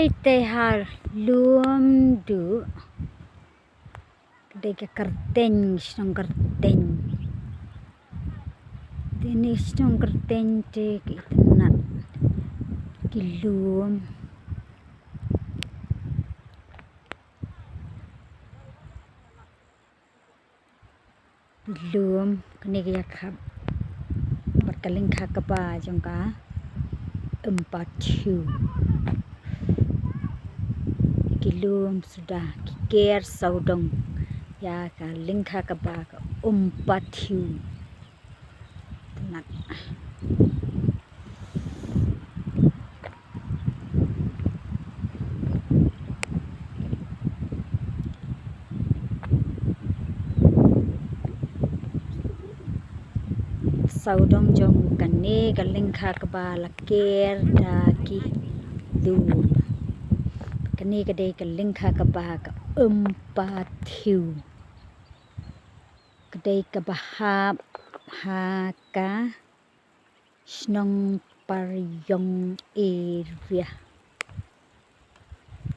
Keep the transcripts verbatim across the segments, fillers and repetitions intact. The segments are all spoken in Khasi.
Te ha lum duh. Ka dei ka kyrteng, shnong kyrteng. Te ne shnong kyrteng te ki itynnat ki lum. Lum, kane ka ïakhap bad ka lyngkha kba jong ka Umpathu. Ki lum suda ki ker sawdong ïa ka lyngkha kba ka Umpathu. Tnat. Sawdong jong kane ka lyngkha kba la ker da ki lum. Kane ka dei ka lyngkha kba ka Umpathu. Ka dei kaba hap ha ka shnong Pariong area.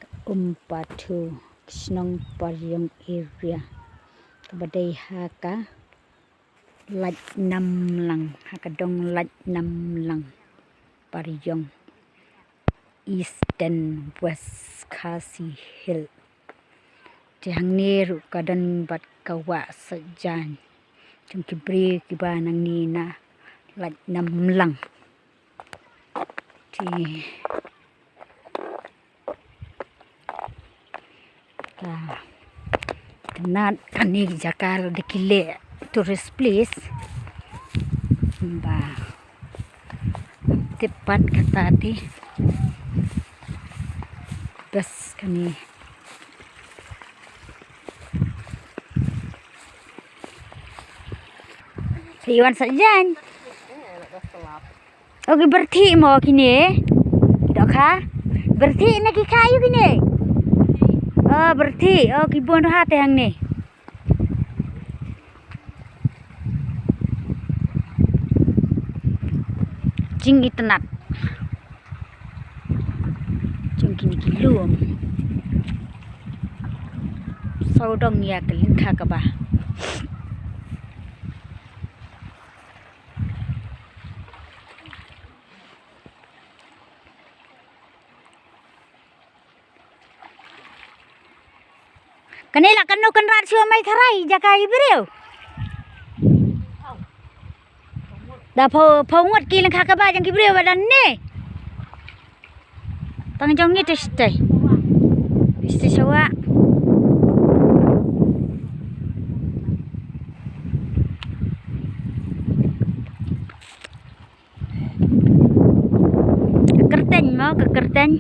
Ka Umpathu, shnong Pariong area. Kaba dei ha ka Lait Namlang, ha ka dong Lait Namlang, Pariong, Eastern West Khasi Hills. Te hangne ruh ka don bad ka wah Saitjaiñ jong ki briew kiba nangne na Lait Namlang. Te ka, ka nat kane ka jaka la dei ki leh tourist place. Ba tip pat kata te. Bas kane. Sa ïwan Saitjaiñ. O ki byrthih mo kine. Dohkha. Byrthih na ki kha ïa kine. O byrthih. O ki bun ha te hangne. Jingitynnat jong kine ki lum. Sawdong ïa ka lyngkha kba. Kane la kano kan rat shuwa mai tharai jaka i briew. Da pho pho ngut ki lyngkha kba jong ki briew ba dan ne. Tang jong ngi te stai. Stai shawa. Ka kyrteng mo, ka kyrteng.